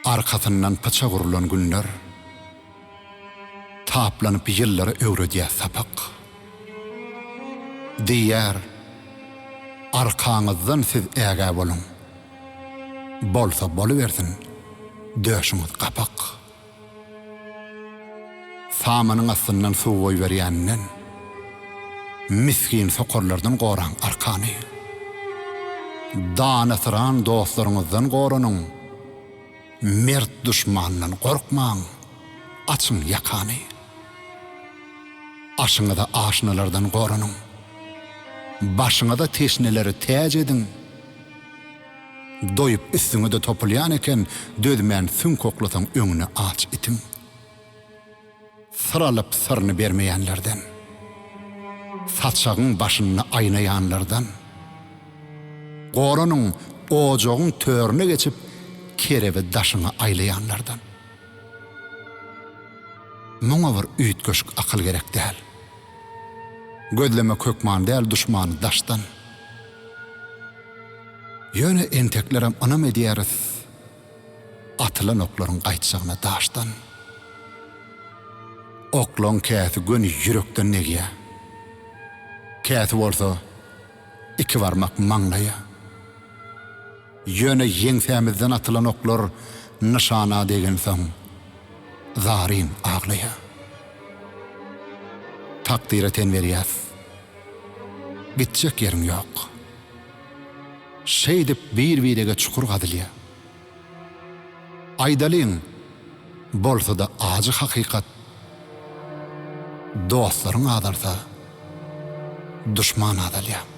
Arkasyndan pyçak urlan günler, Taplanyp ýyllara öwredýär sapak. Diýýär, Arkaňyzdan siz ägä boluň, Bolsa bolubersin, döşüňiz gapak. Samanyň astyndan suw goýberýäninden, Misgin sokarlardan goraň arkany. Danasyran dostlaryňyzdan goranyň, Mert duşmandan gorkmaň, açyň ýakany. Aşyňyza aşnalardan goranyň, Başyňyza teşneleri täç ediň. Doýup üstüňe-de topulýan eken, dözmän süňk oklasaň öňüne aç itiň. Syr alyp syryny bermeýänlerden. Saçagyň başynda aýnaýanlardan. Goranyň ojagyň törüne geçip kerebi daşyňa aýlaýanlardan. Muňa bir üýtgeşik akyl gerek däl. Gözlemek hökman däl duşmany daşdan. Ýöne enteklerem ynam edýäris atylan oklaryň gaýtjagyna daşdan. Oklaň käsi göni ýürekden degýär. Käsi bolsa ikibarmak maňlaýa. Ýöne ýeňsämizden atylan oklar nyşana degensoň, zaryn aglaýar. Takdyra ten berýäs. Gitjek ýeriň ýok. Şeýdip bir-birege çukur gazylýar. Aýdalyň, bolsa-da ajy hakykat, dostlaryň azalsa, duşman azalýar.